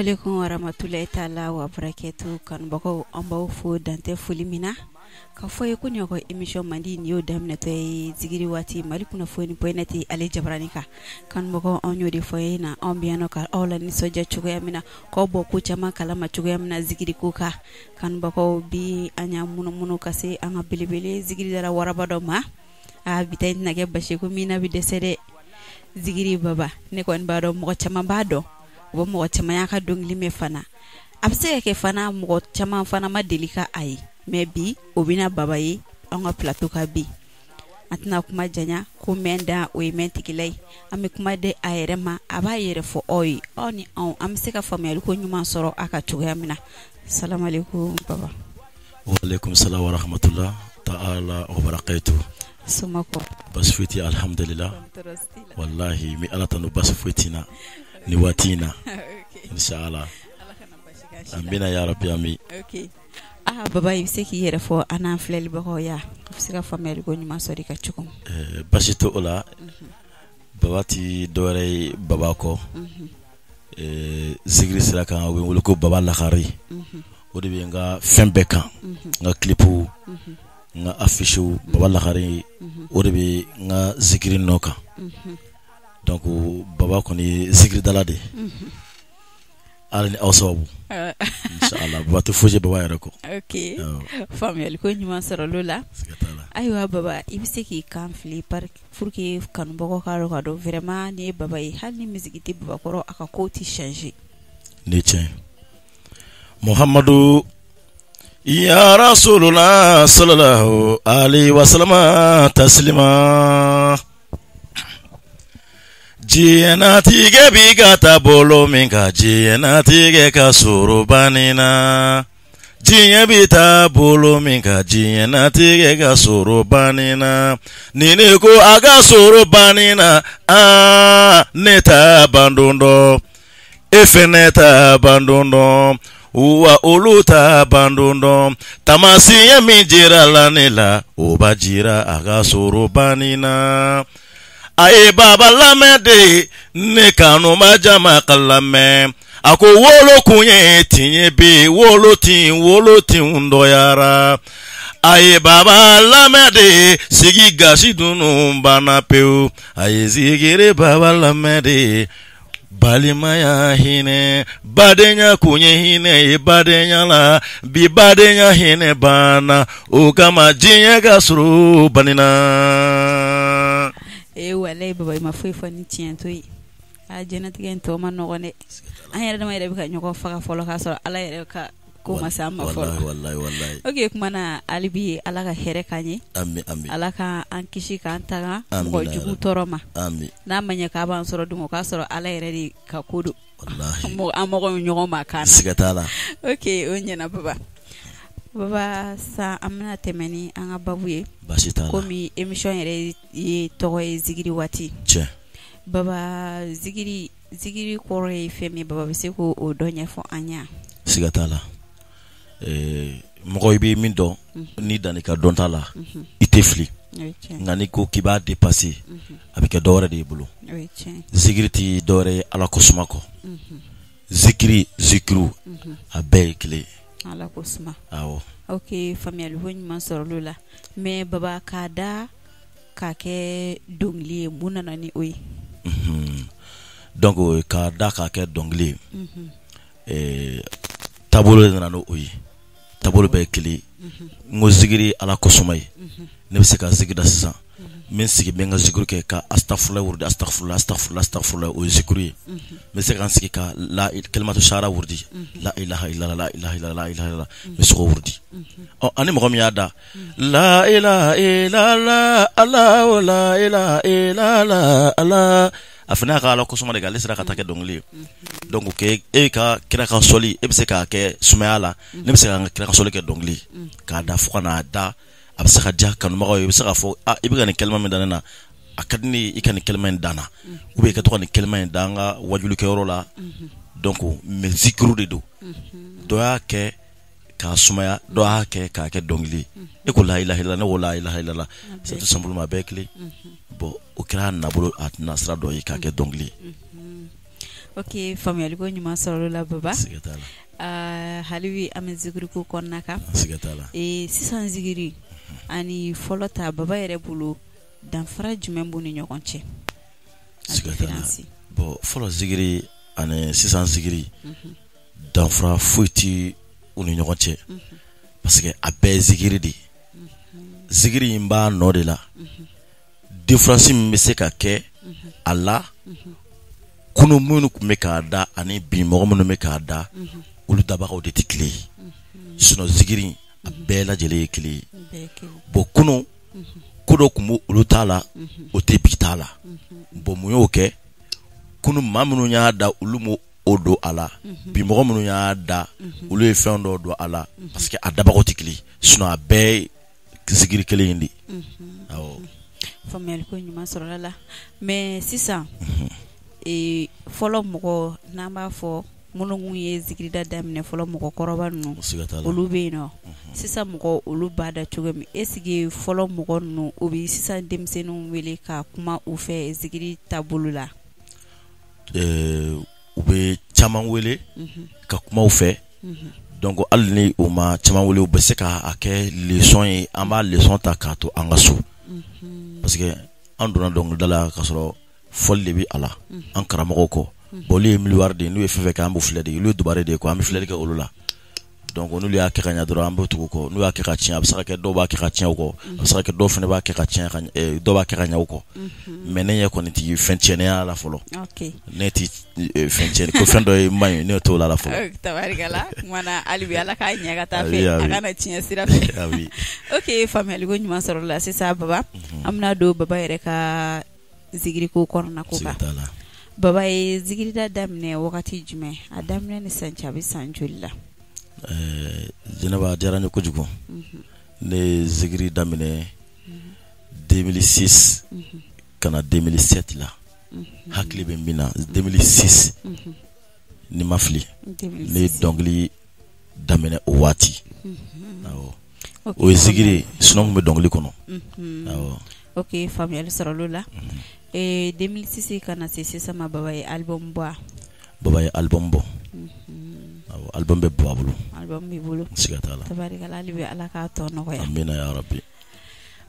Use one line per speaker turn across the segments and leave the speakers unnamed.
Salamalekun warahmatulahi taala wa barakatu. Kanubagaw, an b'aw fo dantɛ foli min na, ka fɔ ye ko nin ka émission mandi nin y'o daminɛtɔ ye, zikiri waati, Mali kunnafoni.net ale jabarani kan. Kanubagaw, anw y'o de fɔ ye na, anw bɛ yan nɔ ka aw la nisɔndiya cogoya min na, k'aw bɔ ko caman kalama cogoya min na zikiri ko kan. Kanubagaw, bi an y'an munumunu ka se an ka belebele zikiridala waraba dɔ ma. Aa, bi ta in tɛna kɛ basi ko min na bɛ dɛsɛ dɛ. Zikiri Baba, ne kɔni b'a dɔn mɔgɔ caman b'a dɔn, o bɛ mɔgɔ caman y'a ka dɔnkili mɛn fana. A bɛ se ka kɛ fana mɔgɔ caman fana ma deli ka a ye, mais bi o bɛna Baba ye an ka plateau kan bi. An tɛna kuma janya ko mɛn dan o ye mɛn tigila ye. An bɛ kuma di a yɛrɛ ma, a b'a yɛrɛ fɔ aw ye, aw ni anw an bɛ se ka faamuyali ko ɲuman sɔrɔ a ka cogoya min na. Salamalekun Baba.
Waaleykum salam wa rahmatullah ta'ala wa barakatuh.
Somɔgɔw?
Basi foyi tɛ, alhamdulillah. Wallahi n bɛ Ala tanu, basi foyi tɛ n na ni waati in na, inshallah. Amina ya rabbi, ami.
Ok, aa Baba, i bɛ se k'i yɛrɛ fɔ an n'an filɛlibagaw ya, u bɛ se ka faamuyali ko ɲuman sɔrɔ i ka cogo min?
Basi tɛ o la. Baba ti dɔwɛrɛ ye Baba kɔ zikiri sira kan, u bɛ n wele ko Baba Lakari. O de bɛ n ka fɛn bɛɛ kan, n ka clipw, n ka affiches, Baba Lakari, o de bɛ n ka zikiri nɔ kan. Donc Baba kɔni ye zikiridala de ye, Ala ni aw sababu, inshallah. Baba tɛ fosi ye Baba yɛrɛ kɔ.
Ok, faamuyali ko ɲuman sɔrɔ la. Ayiwa Baba, i bɛ se k'i kan fili pour que kanubagaw ka dɔn ka dɔn vraiment nin ye Baba ye, hali ni musique tɛ Baba kɔrɔ, a ka ko tɛ changer.
Ni tiɲɛ Muhammadu ya Rasulullah sallallahu alaihi wasallam taslima. Diɲɛnatigɛ bi ka taa bolo min kan, diɲɛnatigɛ ka surun banni na. Diɲɛ bɛ taa bolo min kan, diɲɛnatigɛ ka surun banni na. Ni ne ko a ka surun banni na, aa, ne t'a bandon dɔn, e fɛnɛ t'a bandon dɔn, wa olu t'a bandon dɔn. Taamasiyɛn min jira la ne la, o b'a jira a ka surun banni na. A ye Baba lamɛn de, ne kanuba jama ka lamɛn. A ko wolo kun ye tiɲɛ bi, wolo tin, wolo tin dɔyara. A ye Baba lamɛn de, sigi gasi dunu banna pewu. A ye zikiri Baba lamɛn de, balimaya hinɛ, badenya kun ye hinɛ ye badenya la, bi badenya hinɛ banna, o kama diɲɛ ka surun banni na.
Ee walayi Baba, i ma foyi fɔ ni tiɲɛ to ye. A diɲɛnatigɛ in tɔ ma nɔgɔn dɛ. An yɛrɛ dama yɛrɛ bɛ ka ɲɔgɔn faga fɔlɔ, k'a sɔrɔ Ala yɛrɛ ka ko ma se an ma fɔlɔ.
Wallahi, wallahi.
Ok, kuma na hali bi Ala ka hɛrɛ k'an ye.
Ami, ami.
Ala ka an kisi k'an tanga mɔgɔ jugu tɔɔrɔ ma.
Ami.
N'a ma ɲɛ k'a b'an sɔrɔ dun, o k'a sɔrɔ Ala yɛrɛ de ka ko don.
Wallahi.
An mɔgɔ ɲɔgɔn ma kan na.
Siga t'a la.
Ok, o ɲɛna Baba. Baba, sisan an bɛna tɛmɛ ni an ka babu ye.
Baasi t'a la.
Komi émission yɛrɛ ye tɔgɔ ye zikiri waati.
Tiɲɛ.
Baba, zikiri, zikiri kɔrɔ ye fɛn min, Baba bɛ se k'o dɔ ɲɛfɔ an ɲɛ?
Siga t'a la. Mɔgɔ i bɛ min dɔn, n'i dan i ka dɔnta la, i tɛ fili. Nka n'i ko k'i b'a dépasser, a bɛ kɛ dɔwɛrɛ de y'i bolo. Zikiri tɛ dɔwɛrɛ ye Ala ko suma kɔ. Zikiri, zikiru, a bɛɛ ye kelen ye.
Ala ko suma.
Awɔ.
Ok, faamuyali ko ɲuman sɔrɔla o la. Mais Baba, k'a da k'a kɛ dɔnkili ye, mun nana ni o ye?
Donc k'a da k'a kɛ dɔnkili ye, taabolo de nana n'o ye. Taabolo bɛɛ ye kelen ye. N ko zikiri Ala ko suma ye. Ne bɛ se ka zikiri da sisan, n bɛ sigi, n bɛ n ka zikiri kɛ ka astafurulayi wurudi, astafurulayi, astafurulayi, astafurulayi, o ye zikiri ye. N bɛ se ka n sigi ka la kalimatu sahara wurudi, la ilaha illallah, la ilaha illallah, la ilaha illallah, n bɛ se k'o wurudi. Ɔ, ani mɔgɔ min y'a da la ilaha illallah, Allahu la ilaha illallah, Allah, a fana y'a ka Ala ko suma de kɛ, ale sera ka taa kɛ dɔnkili ye. Donc ke e ka kira ka sɔli, e bɛ se k'a kɛ sumaya la, ne bɛ se ka n ka kira ka sɔli kɛ dɔnkili k'a da fo ka n'a da, a bɛ se ka diya kanubagaw ye. I bɛ se k'a fɔ, ah, i bɛ ka nin kalima min da ne na, a ka di ne ye i ka nin kalima in da n na, ou bien i ka to ka nin kalima in da an ka wajulikɛyɔrɔ la. Donc mais zikiru de don. Dɔ y'a kɛ k'a sumaya, dɔ y'a kɛ k'a kɛ dɔnkili. E ko la ilaha illallah, ne ko la ilaha illallah, c'est tout simplement, a bɛɛ ye kelen. Bon, o kɛra a nabolo, a nasira dɔ ye k'a kɛ dɔnkili ye.
Ok, faamuyaliko ɲuman sɔrɔla la Baba.
Siga t'a la.
Hali bi an bɛ zikiriko kɔnɔna kan.
Siga t'a la.
Sisan zikiri ani fɔlɔ ta, Baba yɛrɛ bolo, danfara jumɛn b'u ni ɲɔgɔn cɛ?
Siga t'a la. Bon, fɔlɔ zikiri ani sisan zikiri, danfara foyi tɛ u ni ɲɔgɔn cɛ, parce que a bɛɛ ye zikiri de ye. Zikiri in b'a nɔ de la. Différence min bɛ se ka kɛ a la, kunun minnu tun bɛ k'a da ani bi mɔgɔ minnu bɛ k'a da, olu dabagaw de tɛ kelen ye. Sinon zikiri a bɛɛ lajɛlen ye kelen ye. Bon, kunun ko dɔ tun bɛ olu ta la, o tɛ bi ta la. Bon, mun y'o kɛ? Kunun maa minnu y'a da, olu m'o o don a la. Bi mɔgɔ minnu y'a da, olu ye fɛn dɔ don a la, parce que a dabagaw tɛ kelen ye. Sinon a bɛɛ ye zikiri kelen in de ye. Awɔ.
Faamuyaliko ɲuman sɔrɔla la. Mais sisan, fɔlɔ mɔgɔ, n'an b'a fɔ minnu ye zikirida daminɛ fɔlɔ, mɔgɔkɔrɔba ninnu, olu bɛ yen nɔ. Sisan mɔgɔ, olu b'a da cogo min, est ce que fɔlɔ mɔgɔ ninnu, u bɛ sisan denmisɛnninw wele ka kuma u fɛ zikiri taabolo la?
U bɛ caman wele ka kuma u fɛ. Donc hali ni u ma caman wele, u bɛ se k'a kɛ leçon ye. An b'a leçon ta k'a to an ka so, parce que an donna dɔnkilida la k'a sɔrɔ fɔli de bɛ a la an karamɔgɔw kɔ. Bon, olu ye miroir de ye. N'u ye fɛn fɛn kɛ, an b'u filɛ de. Olu ye dubare de ye quoi, an bɛ filɛli kɛ olu la. Donc n'olu y'a kɛ ka ɲɛ dɔrɔn, an b'o tugu kɔ. N'u y'a kɛ ka tiɲɛ, a bɛ se ka kɛ dɔw b'a kɛ ka tiɲɛ u kɔ, a bɛ se ka kɛ dɔw fana b'a kɛ ka tiɲɛ, dɔw b'a kɛ ka ɲɛ u kɔ. Mais ne ɲɛ kɔni tɛ fɛn tiɲɛnenya la fɔlɔ. Ne tɛ fɛn tiɲɛ ko fɛn dɔ ye man ɲi, ne t'o la fɔlɔ.
Tabarikala, kumana hali bi Ala k'a ɲɛ ka taa fɛ, a kana tiɲɛ sira fɛ. Ok, faamuyaliko ɲuman sɔrɔ la. Sisan Baba, an bɛna don Baba yɛrɛ ka zikiriko kɔnɔna ko kan. Baba ye zikirida daminɛ wagati jumɛn? A daminɛ ni sisan cɛ, a bɛ san joli la?
Jɛnɛba, a diyara n ye kojugu. Ne ye zikiri daminɛ 2006 ka na 2007 la. Hakili bɛ min na, 2006 ni ma fili, ne ye dɔnkili daminɛ o waati. Awɔ, o ye zikiri, sinon n tun bɛ dɔnkili kɔnɔ. Awɔ.
Ok, faamuyali sɔrɔla o la. 2006 ka na se sisan ma, Baba ye album bɔ wa?
Baba ye album bɔ. Awɔ, album bɛ Baba bolo.
Album b'i bolo.
Siga t'a la.
Tabarikala, hali bi Ala k'a tɔ nɔgɔya.
Amina ya rabi.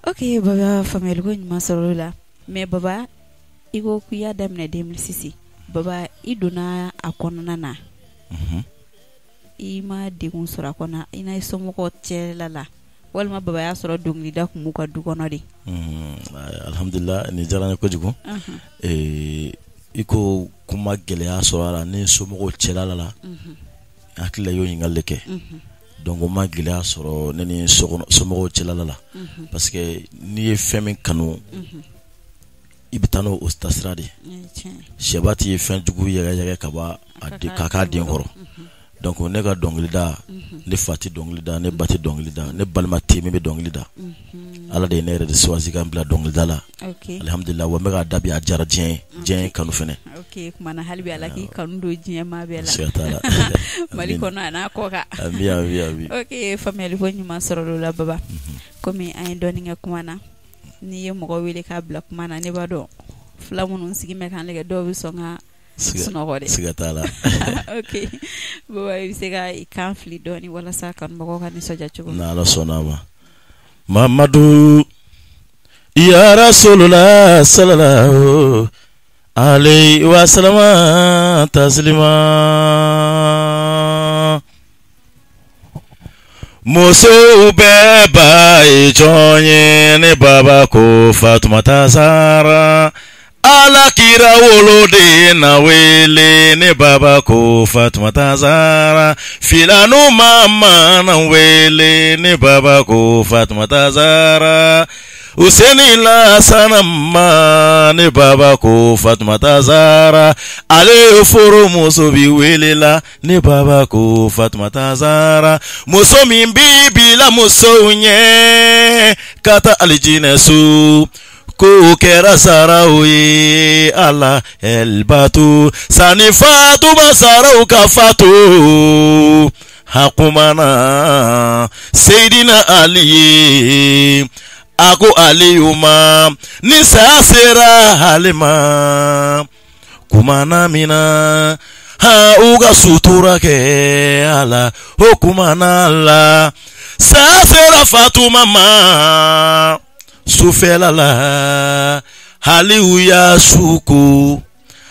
Ok Baba, faamuyaliko ɲuman sɔrɔla o la. Mais Baba, i ko k'i y'a daminɛ 2006. Baba, i donna a kɔnɔna na, i ma degun sɔrɔ a kɔnɔ i n'a somɔgɔw cɛla la, walima Baba y'a sɔrɔ dɔnkilida tun b'u ka du kɔnɔ de?
Alhamdulillah, nin diyara n ye kojugu. I ko kuma gɛlɛya sɔrɔ a la ni somɔgɔw cɛla la, hakili la i y'o ɲininkali de kɛ. Donc n ma gɛlɛya sɔrɔ ne ni somɔgɔw cɛla la, parce que n'i ye fɛn min kanu, i bɛ taa n'o taasira de ye. Sɛba tɛ fɛn jugu yɛgɛyɛgɛ ka bɔ k'a k'a den kɔrɔ. Donc ne ka dɔnkilida, ne fa tɛ dɔnkili da, ne ba tɛ dɔnkili da, ne balima tɛ min bɛ dɔnkili da. Ala de ye ne yɛrɛ de choisi ka n bila dɔnkilida la. Alihamudulila, wa n bɛ k'a da bi, a diyara diɲɛ ye, diɲɛ ye kanu fɛnɛ.
Ok, kumana hali bi Ala k'i kanu don diɲɛ maa bɛɛ la.
Siga t'a la.
Mali kɔnɔ a n'a kɔ kan.
Ami ami ami.
Ok, faamuyaliko ɲuman sɔrɔla o la Baba. Komi an ye dɔɔnin kɛ kuma na, n'i ye mɔgɔ wele k'a bila kuma na, ne b'a dɔn fila minnu sigi bɛ k'an lajɛ, dɔw bɛ sɔn ka sunɔgɔ dɛ.
Siga t'a la.
Ok Baba, i bɛ se ka i kan fili dɔɔnin walasa kanubagaw ka nisɔndiya cogo min.
N'Ala sɔnna a ma. Mamadu ya Rasulullah sallallahu alayhi wa sallama taslima. Musow bɛɛ ba ye jɔn ye? Ne baba ko Fatumata Zara. Ala kira woloden na wele, ne baba ko Fatumata Zara. Filanu mama na wele, ne baba ko Fatumata Zara. Useni Lasana ma, ne baba ko Fatumata Zara. Ale furu muso bi wele la, ne baba ko Fatumata Zara. Muso min bi bila musow ɲɛ ka taa alijinɛ so, ko kɛra saraw ye Ala elbatu. Sani Fatuma saraw ka fatu, hakumana Seydina Ali ye, a ko Aliyu ma, ni saya sera ale ma, kumana min na, ha u ka sutura kɛ a la o kumana la. Saya sera Fatuma ma sufɛla la, Aliyu y'a su ko.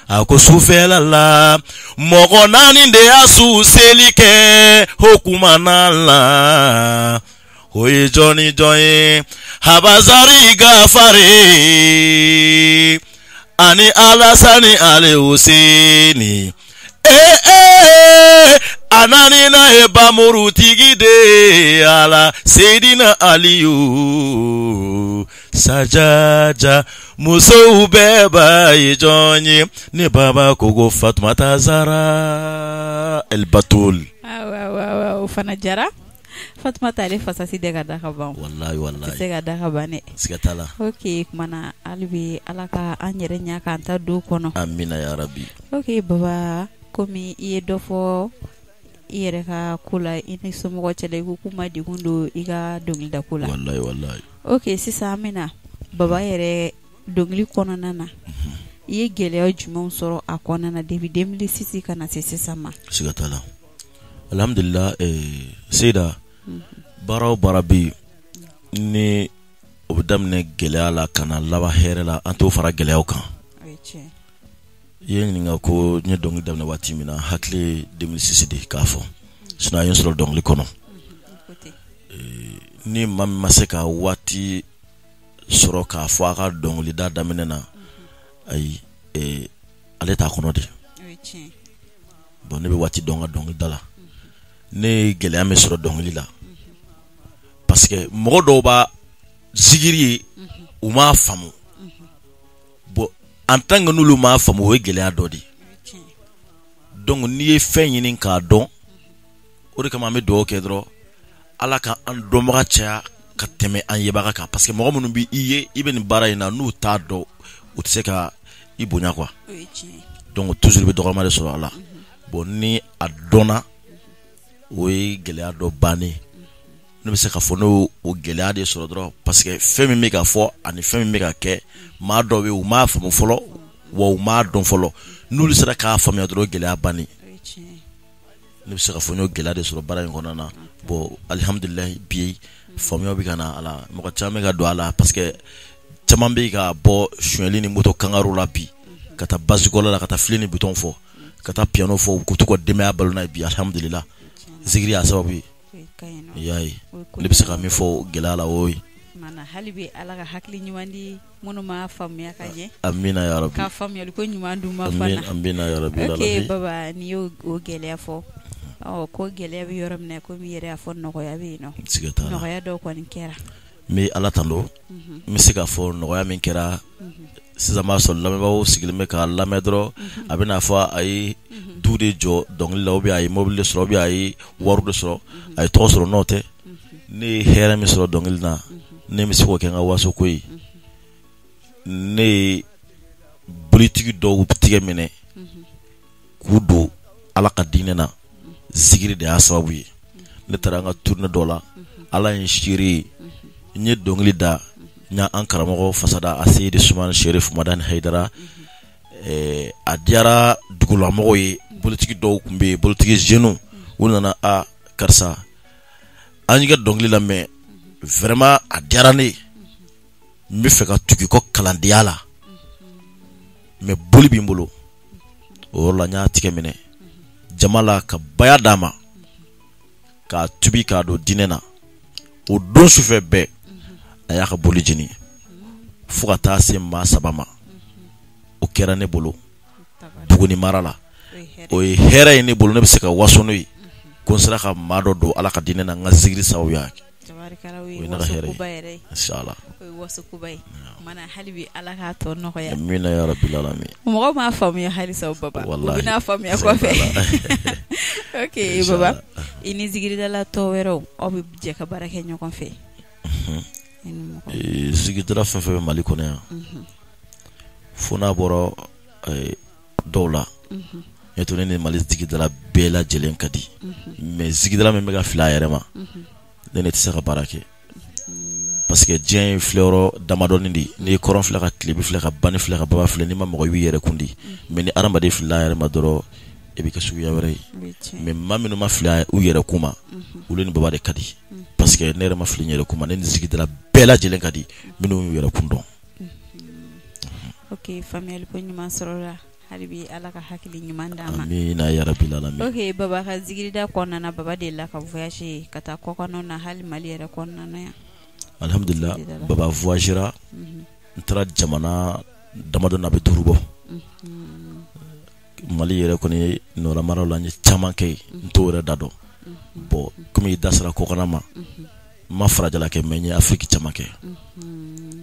A ko sufɛla la mɔgɔ naani de y'a su seli kɛ o kumana la. O ye jɔn ni jɔn ye? Abazari Gafari ani Alasani Alihuseni. Ee ee, a naaninan ye bamurutigi de ye ala Seyidina Aliyu Sajaja. Musow bɛɛ ba ye jɔn ye? Ne baba ko ko Fatumata Zara El Batul.
Awɔ, o fana jara. Fatumata ale fasasi tɛ ka da ka ban.
Walahi walahi.
Tɛ se ka da ka ban dɛ.
Siga t'a la.
Ok kumana hali bi Ala ka an yɛrɛ ɲɛ k'an ta don kɔnɔ.
Amina ya rabi.
Ok Baba, komi i ye dɔ fɔ i yɛrɛ ka ko la i ni somɔgɔw cɛla i ko k'u ma degun don i ka dɔnkilida ko la.
Walahi walahi.
Ok sisan an bɛna Baba yɛrɛ dɔnkili kɔnɔna na, i ye gɛlɛya jumɛnw sɔrɔ a kɔnɔna na depuis 2006 ka na se sisan ma?
Siga t'a la. Alhamdulillah, Seyida, baara o baara bɛ yen ni o bɛ daminɛ gɛlɛya la ka na laban hɛrɛ la, an t'o fara gɛlɛyaw kan.
O ye tiɲɛ.
I ye n ɲininka ko n ye dɔnkili daminɛ waati min na, hakili ye 2006 de ye k'a fɔ. Sinon a ye n sɔrɔ dɔnkili kɔnɔ. Ni maa min ma se ka waati sɔrɔ k'a fɔ a ka dɔnkilida daminɛ na, ayi, ale t'a kɔnɔ de. Bon, ne bɛ waati dɔn ka dɔnkilida la. Ne ye gɛlɛya min sɔrɔ dɔnkili la, parce que mɔgɔ dɔw b'a zikiri ye, u m'a faamu. Bon, en tant que n'olu m'a faamu, o ye gɛlɛya dɔ de ye. Donc n'i ye fɛn ɲini k'a dɔn, o de kama an bɛ dugawu kɛ dɔrɔn Ala ka an dɔnbaga caya ka tɛmɛ an yebaga kan, parce que mɔgɔ minnu bɛ i ye i bɛ nin baara in na, n'u t'a dɔn, u tɛ se ka i bonya quoi. Donc toujours i bɛ dɔgɔyama de sɔrɔ a la. Bon, ni a dɔnna, o ye gɛlɛya dɔ bannen. Ne bɛ se k'a fɔ ne y'o gɛlɛya de sɔrɔ dɔrɔn, parce que fɛn min bɛ ka fɔ ani fɛn min bɛ ka kɛ, maa dɔw bɛ yen u m'a faamu fɔlɔ, wa u m'a dɔn fɔlɔ. N'olu sera k'a faamuya dɔrɔn, gɛlɛya bannen. Ne bɛ se k'a fɔ n y'o gɛlɛya de sɔrɔ baara in kɔnɔna na. Bon, alihamudulilayi, bi faamuya bɛ ka na a la, mɔgɔ caman bɛ ka don a la, parce que caman bɛ ka bɔ sonyɛli ni moto kangaru la bi, ka taa basikɔla la, ka taa filen ni bitɔn fɔ, ka taa piano fɔ, k'u t'u ka denbaya balo n'a ye bi, alihamudulila. Zikiri y'a sababu ye. I y'a ye, ne bɛ se ka min fɔ gɛlɛya la, o ye.
Hali bi Ala ka hakili ɲuman di minnu m'a faamuya ka ɲɛ.
Amina ya rabi.
Ka faamuyali ko ɲuman d'u ma fana.
Amina ya rabi.
Ok Baba, n'i y'o gɛlɛya fɔ, ɔ ko gɛlɛya bɛ yɔrɔ min na, komi i yɛrɛ y'a fɔ nɔgɔya bɛ yen nɔ.
Siga t'a la.
Nɔgɔya dɔw kɔni kɛra.
N bɛ Ala tando. N bɛ se k'a fɔ nɔgɔya min kɛra, sisan b'a sɔrɔ lamɛnbagaw sigilen bɛ k'a lamɛn dɔrɔn, a bɛna fɔ a ye du de jɔ dɔnkili la, ou bien a ye mobili de sɔrɔ, ou bien a ye wari de sɔrɔ, a ye tɔgɔ sɔrɔ. N'o tɛ, ne ye hɛrɛ min sɔrɔ dɔnkili na, ne bɛ se k'o kɛ n ka waso ko ye. Ne ye bolitigi dɔw tigɛ minɛ k'u don Ala ka diinɛ na, zikiri de y'a sababu ye. Ne taara an ka tournée dɔ la, Ala ye n seere ye, n ye dɔnkili da, n y'an karamɔgɔ fasada a Seyidi Sumani Serif Madani Hayidara. A diyara dugulamɔgɔw ye. Bolitigi dɔw tun bɛ yen, bolitigi jeunes, u nana: a karisa, an y'i ka dɔnkili lamɛn, vraiment a diyara ne ye, n bɛ fɛ ka tugu i kɔ kalandenya la, mais boli bɛ n bolo. O yɔrɔ la, n y'a tigɛ minɛ jama la ka baya d'a ma k'a tubi k'a don diinɛ na. O don sufɛ bɛɛ a y'a ka boli jeni fo ka taa se maa 3 ma. O kɛra ne bolo Buguni mara la. O ye hɛrɛ ye ne bolo, ne bɛ se ka waso n'o ye ko n sera ka maa dɔ don Ala ka diinɛ na n ka zikiri sababu ya.
O ye
ne ka hɛrɛ ye, inshallah.
O ye wasokoba ye. Mana hali bi Ala k'a tɔ nɔgɔya.
Amina ya rabbil alamin.
Mɔgɔw m'a faamuya halisa Baba. U bɛna faamuya kɔfɛ. Ok Baba, i ni zikiridala tɔ wɛrɛw, aw bɛ jɛ ka baara kɛ ɲɔgɔn fɛ?
Zikiridala fɛn fɛn bɛ Mali kɔnɔ yan, fo n'a bɔra dɔw la, ne to ne ni Mali zikiridala bɛɛ lajɛlen ka di, mais zikiridala min bɛ ka fili a yɛrɛ ma, ne ne tɛ se ka baara kɛ. Parce que diɲɛ ye filɛyɔrɔ damadɔni de ye. N'i ye kɔrɔn filɛ ka tilebin filɛ ka bani filɛ ka baba filɛ, n'i ma mɔgɔ i b'i yɛrɛ kun di. Mais ni hadamaden filila a yɛrɛ ma dɔrɔn, e bɛ kɛ suguya wɛrɛ ye. Mais maa minnu ma fili u yɛrɛ kun ma, olu ni Baba de ka di. Parce que ne yɛrɛ ma fili n yɛrɛ kun ma, ne ni zikidala bɛɛ lajɛlen ka di minnu y'u yɛrɛ kun dɔn.
Ok, faamuyali ko ɲuman sɔrɔla. Hali bi Ala ka hakili ɲuman d'an ma.
Amina yarabi alamin.
Ok, Baba ka zikirida kɔnɔna na, Baba delila ka voyager ka taa kɔkannaw na, hali Mali yɛrɛ kɔnɔna na yan.
Alhamdulillah, Baba voyagera. N taara jamana damadɔ na, a bɛ 5 bɔ. Mali yɛrɛ kɔni nɔra maraw la, n ye caman kɛ yen, n t'o yɛrɛ da dɔn. Bon, komi i da sera kɔkanna ma, n ma farajɛla kɛ, mais n ye Afrique caman kɛ.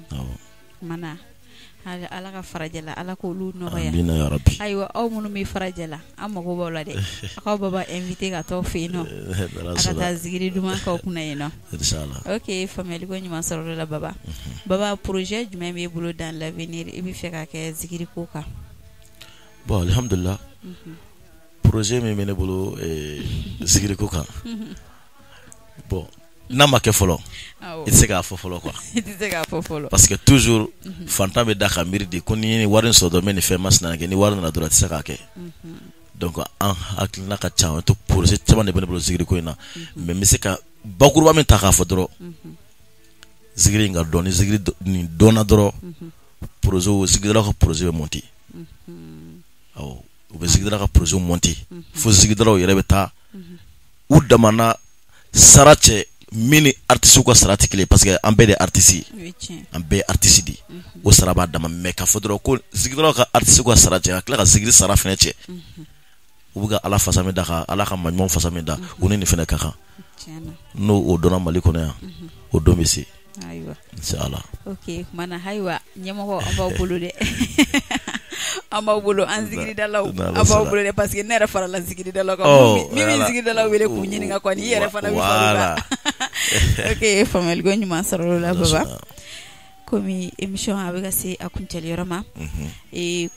Awɔ.
Mana Ala ka farajɛla, Ala k'olu nɔgɔya.
Amina yarabi.
Ayiwa, aw minnu bɛ farajɛla, an mago b'aw la dɛ. Aw ka Baba invité ka taa aw fɛ yen nɔ. A ka taa zikiri duman k'aw kunna yen nɔ.
Inchallah.
Ok, faamuyali ko ɲuman sɔrɔla la Baba. Baba, projet jumɛn b'e bolo dans l'avenir i bɛ fɛ ka kɛ zikiri ko kan?
Bon, alhamdulillah. Projet min bɛ ne bolo zikiri ko kan. Bon, n'a ma kɛ fɔlɔ, i tɛ se k'a fɔ fɔlɔ quoi.
I tɛ se k'a fɔ fɔlɔ.
Parce que toujours fantan bɛ da ka miiri de ko ni ye wari in sɔrɔ dɔrɔn, n bɛ nin fɛn masina kɛ, ni wari nana dɔrɔn, a tɛ se k'a kɛ. Donc an hakilina ka ca, to projet caman de bɛ ne bolo zikiri ko in na. Mais n bɛ se ka bakuruba min ta k'a fɔ dɔrɔn, zikiri in ka dɔn, ni zikiri nin dɔnna dɔrɔn, projet zikirila ka projet bɛ monter. Awɔ, u bɛ zikirila ka projet monter fo zikirilaw yɛrɛ bɛ taa u damana sara cɛ min ni artiste ka sara tɛ kelen, parce que an bɛɛ de artiste ye, an bɛɛ ye artiste de ye, o sara b'a dama. Mais k'a fɔ dɔrɔn ko zikirilaw ka artiste ka sara cɛ ka tila ka zikiri sara fɛnɛ cɛ, u bɛ ka Ala fasa min da, ka Ala ka maɲumanw fasa min da, u ni nin fɛnɛ ka kan. N'o o dɔnna Mali kɔnɔ yan, o don bɛ se.
Ayiwa.
Inshallah.
Ok, kumana ayiwa, ɲɛmɔgɔ, an b'aw bolo dɛ, an b'aw bolo, an zikiridalaw, an b'aw bolo dɛ, parce que ne yɛrɛ farala zikiridalaw kan. Min bɛ zikiridalaw wele k'u ɲininka kɔni, i yɛrɛ fana bɛ far'o kan. Ok, faamuyali ko ɲuman sɔrɔla o la Baba. Komi émission a bɛ ka se a kuncɛli yɔrɔ ma,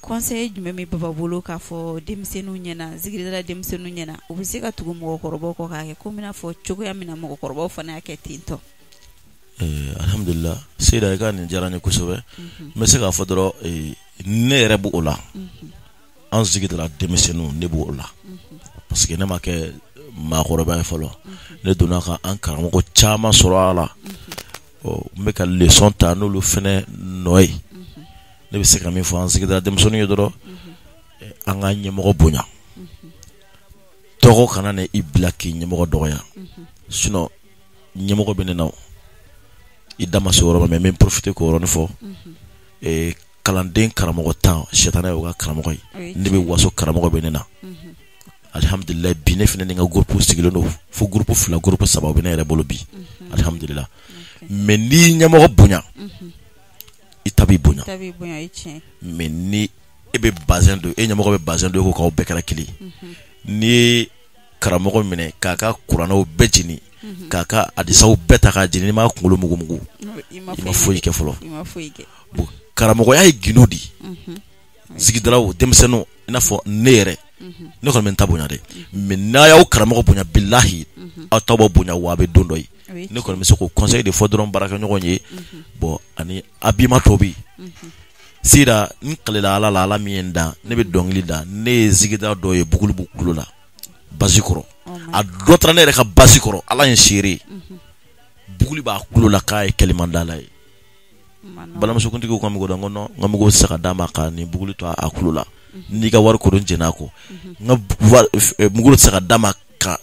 conseil jumɛn bɛ Baba bolo k'a fɔ denmisɛnninw ɲɛna, zikiridala denmisɛnninw ɲɛna, u bɛ se ka tugu mɔgɔkɔrɔbaw kɔ k'a kɛ komi n'a fɔ cogoya min na mɔgɔkɔrɔbaw fana y'a kɛ ten tɔ?
Alhamdulillah, Seyida, i ka nin diyara n ye kosɛbɛ. N bɛ se k'a fɔ dɔrɔn, ne yɛrɛ b'o la, an zikirila denmisɛnninw, ne b'o la, parce que ne ma kɛ maakɔrɔba ye fɔlɔ. Ne donna ka an karamɔgɔ caman sɔrɔ a la, n bɛ ka leçon ta n'olu fɛnɛ nɔ ye. Ne bɛ se ka min fɔ an zikirila denmisɛnninw ye dɔrɔn, an ka ɲɛmɔgɔ bonya. Tɔgɔ kana na i bila k'i ɲɛmɔgɔ dɔgɔya, sinon ɲɛmɔgɔ bɛ ne na, i da ma se o yɔrɔ ma, mais n bɛ profiter k'o yɔrɔnin fɔ. Kalanden karamɔgɔ 10, sitanɛ y'o ka karamɔgɔ ye. Ne bɛ waso, karamɔgɔ bɛ ne na, alihamudulila. Bi ne fana ni n ka groupe sigilen don fo groupe 2, groupe 3 bɛ ne yɛrɛ bolo bi, alihamudulila. Mais n'i ɲɛmɔgɔ bonya, i ta b'i bonya. Mais ni e bɛ bazin don, e ɲɛmɔgɔ bɛ bazin don, e ko k'aw bɛɛ kɛra kelen, n'i ye karamɔgɔ minɛ k'a ka kuranɛw bɛɛ jeni, k'a ka hadisaw bɛɛ ta k'a jeni, n'i m'a kunkolo mugu mugu, i ma foyi kɛ fɔlɔ. Bon, karamɔgɔya ye gindo de ye. Zikirilaw denmisɛnninw, i n'a fɔ ne yɛrɛ, ne kɔni bɛ n ta bonya dɛ, mais n'a y'aw karamɔgɔ bonya, bilahi aw ta b'aw bonya, wa a bɛ don dɔ ye. Ne kɔni bɛ se k'o conseil de fɔ dɔrɔn baarakɛɲɔgɔn ye. Bon, ani habillement tɔ bɛ yen. Sira n kalela Ala la, Ala min ye n dan, ne bɛ dɔnkili da. Ne ye zikirila dɔ ye, buguli b'u kulo la basi kɔrɔ, a dɔ taara ne yɛrɛ ka basi kɔrɔ, Ala ye seere ye, buguli b'a kulo la k'a ye kɛlimandala ye. Balimamusokuntigiw ka mugu dɔn, ko non, n ka mugu tɛ se ka d'a ma ka nin buguli to a kulo la. N'i ka wari ko don, jɛn'a kɔ. N ka mugu tɛ se ka d'a ma ka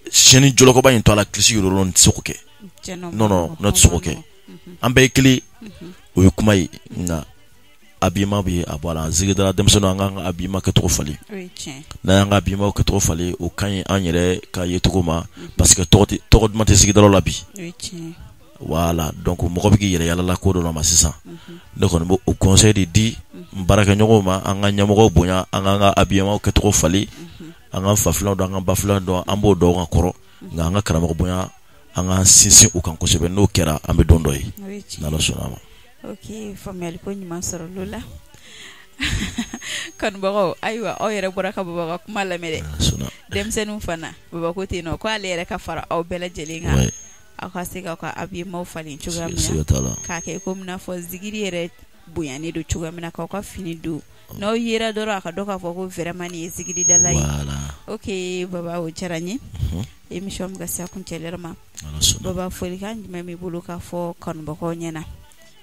siyɛnni jɔlɔkɔba in to a la, kilisi yɔrɔ, n tɛ se k'o kɛ. Non, non, ne tɛ se k'o kɛ. An bɛɛ ye kelen, o ye kuma ye, nka habillement bɛ a bɔ a la. Zikirila denmisɛnninw, an k'an ka habillement kɛcogo falen. N'an y'an ka habillement kɛcogo falen, o ka ɲi an yɛrɛ ka yecogo ma, parce que tɔgɔ duman tɛ zikirilaw la bi. Voilà, donc mɔgɔ bɛ k'i yɛrɛ yalala ko dɔ la ma sisan. Ne kɔni b'o conseil de di n baarakɛɲɔgɔnw ma: an ka ɲɛmɔgɔw bonya, an k'an ka habillement kɛcogo falen, an ka fafilanw dɔn, an ka bafilanw dɔn, an b'o dɔn ka kɔrɔ, nka an ka karamɔgɔ bonya, an k'an sinsin o kan kosɛbɛ. N'o kɛra, an bɛ don dɔ ye, n'Ala sɔnna a ma.
Ok, faamuyali ko ɲuman sɔrɔ l'o la. Kanubagaw, ayiwa, aw yɛrɛ bɔra ka Baba ka kuma lamɛn dɛ. Denmisɛnninw fana, Baba ko ten nɔ ko ale yɛrɛ ka fara aw bɛɛ lajɛlen kan. Aw ka se k'aw ka habillement falen cogoya min na, k'a kɛ komi n'a fɔ zikiri yɛrɛ bonyanen don cogoya min na k'aw ka fini don n'aw yera dɔrɔn a ka dɔn k'a fɔ ko vraiment nin ye zikiridala ye, voilà, ok Baba o diyara n ye, unhun, émission bɛ ka se a kuncɛli yɔrɔ ma, n'Ala sɔnna, Baba folikan jumɛn b'i bolo k'a fɔ kanubagaw ɲɛna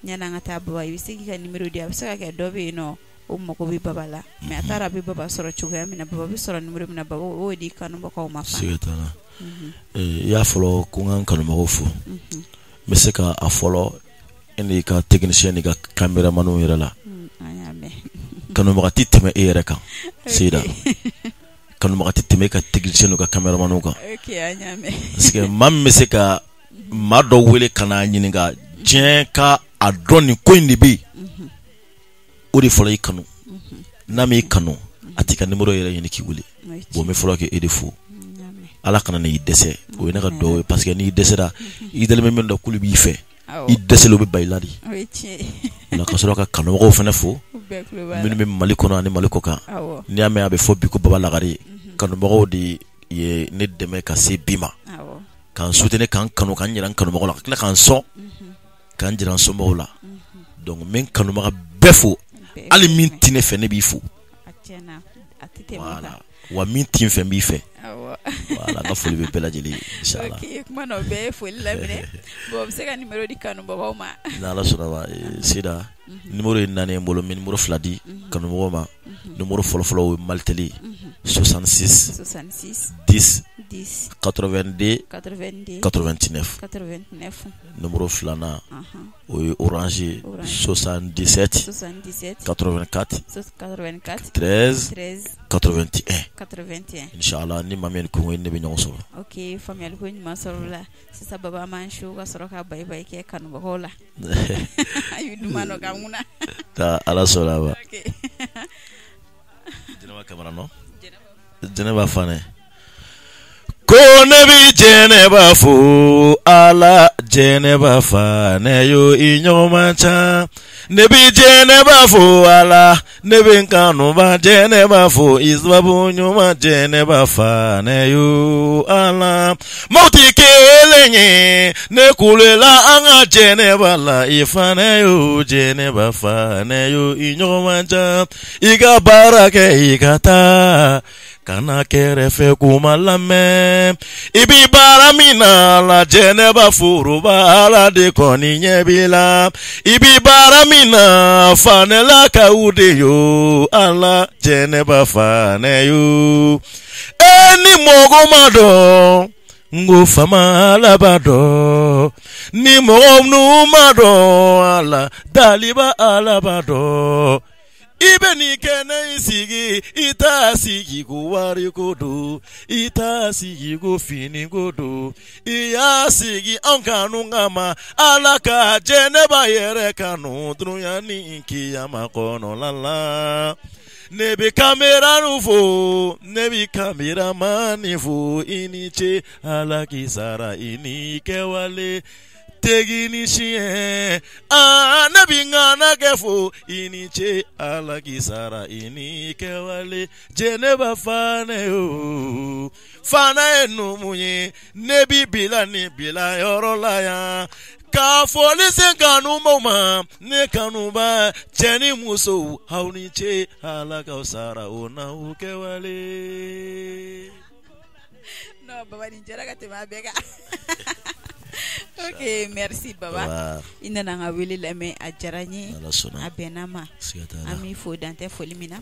yani an ka taa Baba i bɛ se k'i ka numéro di a bɛ se ka kɛ dɔ bɛ yen nɔ o mago bɛ Baba la mais a t'a dɔn a bɛ Baba sɔrɔ cogoya min na Baba bɛ sɔrɔ numéro min na Baba o y'o di kanubagaw ma
fana, siga t'a la, unhun, i y'a fɔlɔ ko n ka n kanubagaw fo, unhun, n bɛ se ka a fɔlɔ e n'i ka technicien n'i ka caméramanw yɛrɛ la,
an y'a mɛn,
kanubaga tɛ tɛmɛ e yɛrɛ kan Seyida kanubaga tɛ tɛmɛ e ka technicien n'u ka caméramanw kan,
ok an y'a mɛn,
parce que maa min bɛ se ka maa dɔ wele ka n'a ɲininka diɲɛ ka a dɔn nin ko in de bɛ yen, unhun, o de fɔlɔ y'i kanu, unhun, n'a m'i kanu a t'i ka numéro yɛrɛ ɲini k'i wele, bon n bɛ fɔlɔ k'e de fo Ala kana n'i dɛsɛ o ye ne ka dugawu ye parce que n'i dɛsɛra i dalen bɛ min dɔn k'olu b'i fɛ i dɛsɛlen u bɛ ban i la de o la ka sɔrɔ ka kanubagaw fana fo minnu bɛ Mali kɔnɔ ani Mali kɔkan n'i y'a mɛn a bɛ fɔ bi ko Baba Lagare kanubagaw de ye ne dɛmɛ ka se bi ma k'an soutenir k'an kanu k'an jira n kanubagaw la ka tila k'an sɔn k'an jira n somɔgɔw la donc n bɛ n kanubaga bɛɛ fo hali min tɛ ne fɛ ne b'i fo voilà wa min tɛ n fɛ n b'i fɛ voilà n ka foli bɛ bɛɛ lajɛlen ye inchallah
ok kuma na o bɛɛ ye foli laminɛ bon o bɛ se ka numéro di kanubagaw ma
n'Ala sɔnna ma Seyida numéro ye 4 ye n bolo n bɛ numéro 2 di kanubagaw ma numéro fɔlɔfɔlɔ o ye Malitel ye 66
66
10
10
82
82
89
89
numéro filanan o ye Orange ye 77
77
84
84
13
13
81
81
inchallah ni maa min ye nin koko ye ne bɛ ɲɔgɔn sɔrɔ
ok faamuyali ko ɲuman sɔrɔ la sisan Baba an b'an su ka sɔrɔ ka bye bye kɛ kanubagaw la a duman dɔ k'an kunna
Ala sɔnna a ma Jɛnɛba Kamara nɔ Jɛnɛba Fanɛ ko ne bɛ Jɛnɛba fo Ala Jɛnɛba Fanɛ yo i ɲɔgɔn man ca ne bɛ Jɛnɛba fo Ala ne bɛ n kanuba Jɛnɛba fo i sababu ɲuman Jɛnɛba Fanɛ yo Ala maaw tɛ kelen ye ne kulela an ka Jɛnɛba la i Fanɛ yo Jɛnɛba Fanɛ yo i ɲɔgɔn man ca i ka baara kɛ i ka taa kana kɛrɛfɛ kuma lamɛn i bi baara min na la Jɛnɛba foroba Ala de kɔni ɲɛ b'i la i bi baara min na Fanɛlakaw de yo Ala Jɛnɛba Fanɛ yo e ni mɔgɔ ma dɔn n ko faama Ala b'a dɔn ni mɔgɔ minnu ma dɔn Ala daliba Ala b'a dɔn i bɛ nin kɛnɛ in sigi i t'a sigi ko wari ko don i t'a sigi ko fini ko don i y'a sigi an kanu kama Ala ka Jɛnɛba yɛrɛ kanu dunuya ni kiyama kɔnɔla la ne bɛ caméra fo ne bɛ caméraman fo i ni ce Ala k'i sara i ni kɛwale technicien aa ne bɛ ŋanakɛ fo i ni ce Ala k'i sara i ni kɛwale Jɛnɛba Fanɛ yo Fanɛ ye numu ye ne b'i bila ni bila yɔrɔ la yan ka foli se kanubaw ma ne kanuba cɛ ni muso aw ni ce Ala k'aw sara o n'aw kɛwale.
Non Baba nin diyara ka tɛmɛ a bɛɛ kan ok merci Baba i nana an ka wele lamɛn a diyara n ye a bɛnna ma an b'i fo dan tɛ foli min na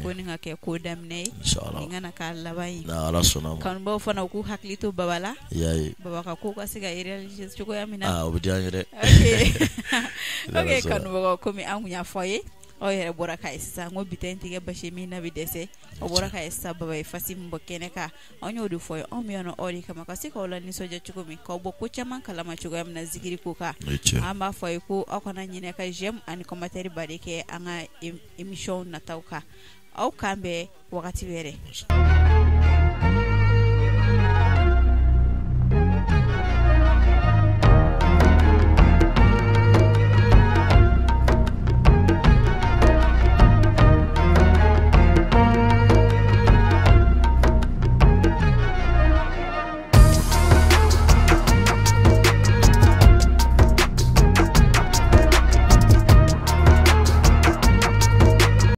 ko nin ka kɛ ko daminɛ ye nin kana k'a laban ye kanubaw fana u k'u hakili to Baba la Baba ka ko ka se ka réaliser cogoya min na
o bɛ diya an ye dɛ
ok kanubagaw komi an tun y'a fɔ aw ye aw yɛrɛ bɔra k'a ye sisan ko bi ta in tɛ kɛ basi min na bɛ dɛsɛ aw bɔra k'a ye sisan Baba ye fasi min bɔ kɛnɛ kan anw y'o de fɔ ye anw bɛ yan aw de kama ka se k'aw la nisɔndiya cogo min k'aw bɔ ko caman kalama cogoya min na zikiri ko kan an b'a fɔ a ye ko aw kana ɲinɛ ka j'aime ani commentaire ba de kɛ an ka émission nataw kan aw k'an bɛn wagati wɛrɛ.